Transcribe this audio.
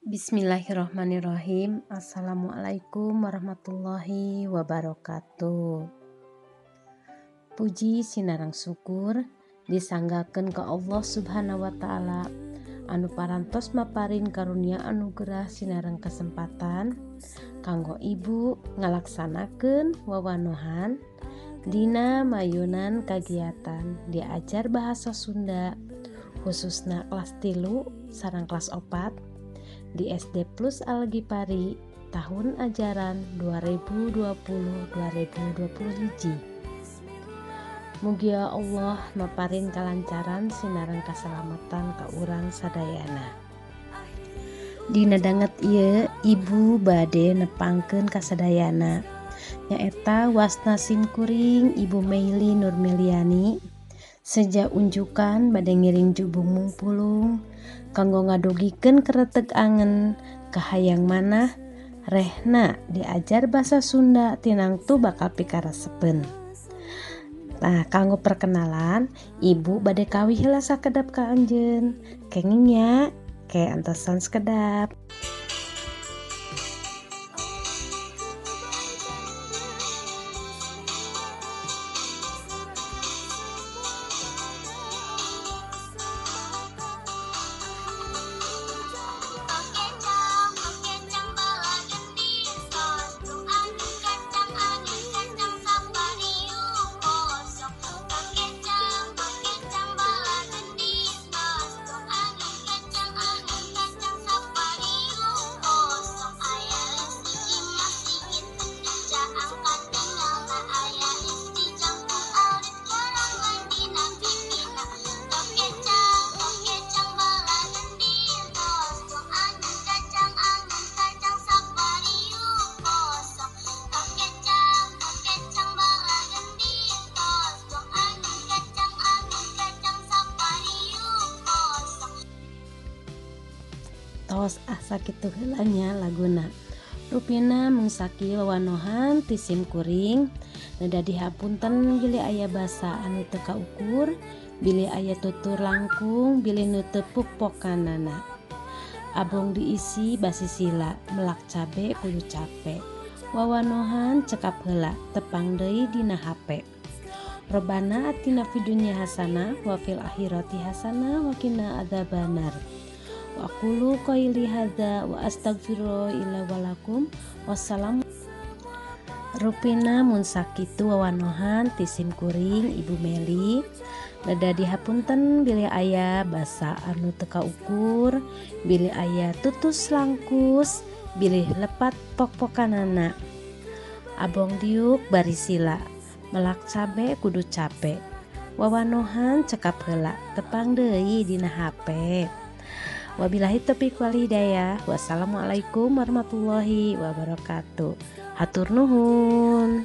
Bismillahirrahmanirrahim. Assalamualaikum warahmatullahi wabarakatuh. Puji sinarang syukur disanggakeun ka Allah Subhanahu wa taala anu parantos maparin karunia anugerah sinareng kesempatan kanggo ibu ngalaksanakeun wawanohan dina mayunan kagiatan diajar bahasa Sunda khususna kelas 3 sareng kelas 4 di SD Plus Al-Ghifari tahun ajaran 2020-2021. Mugia Allah maparin kalancaran sinareng kasalamatan ka urang sadayana. Dina danget ieu ibu bade nepangkeun kasadayana nyaeta wasna simkuring Ibu Meili Nurmeliani seja unjukan bade ngiring jubung mungpulung kanggo ngadugikeun kereteg angen kahayang manah rehna diajar bahasa Sunda tinangtu bakal pikarasepeun. Nah, kanggo perkenalan ibu bade kawih heula sakedap ka anjeun. Kenging nya ke antosan sekedap. Tos asa kitu heula nya laguna. Rupina mung sakieu wawanohan ti sim kuring. Neda dihapunten bilih aya basa anu teu kaukur, bilih aya tutur langkung, bilih nu teu pukpokanana. Abong diisi basi sila, melak cabe kudu cape. Wawanohan cekap heula, tepang deui dina HP. Robana atina fid dunya hasanah wa fil akhirati hasanah wa qina adzabannar. Wa aqulu qoili hadza wa astaghfirullah ila walakum. Wassalam. Rupina mun sakitu wawanohan ti sim kuring Ibu Meli. Leda dihapunten bilih aya basa anu teu kaukur, bilih aya tutus langkus, bilih lepat pokpokanana. Abong diuk bari sila, melak cabe kudu cape. Wawanohan cekap heula, tepang deui dina HP. Wabillahi taufiq wal hidayah. Wassalamualaikum warahmatullahi wabarakatuh. Hatur nuhun.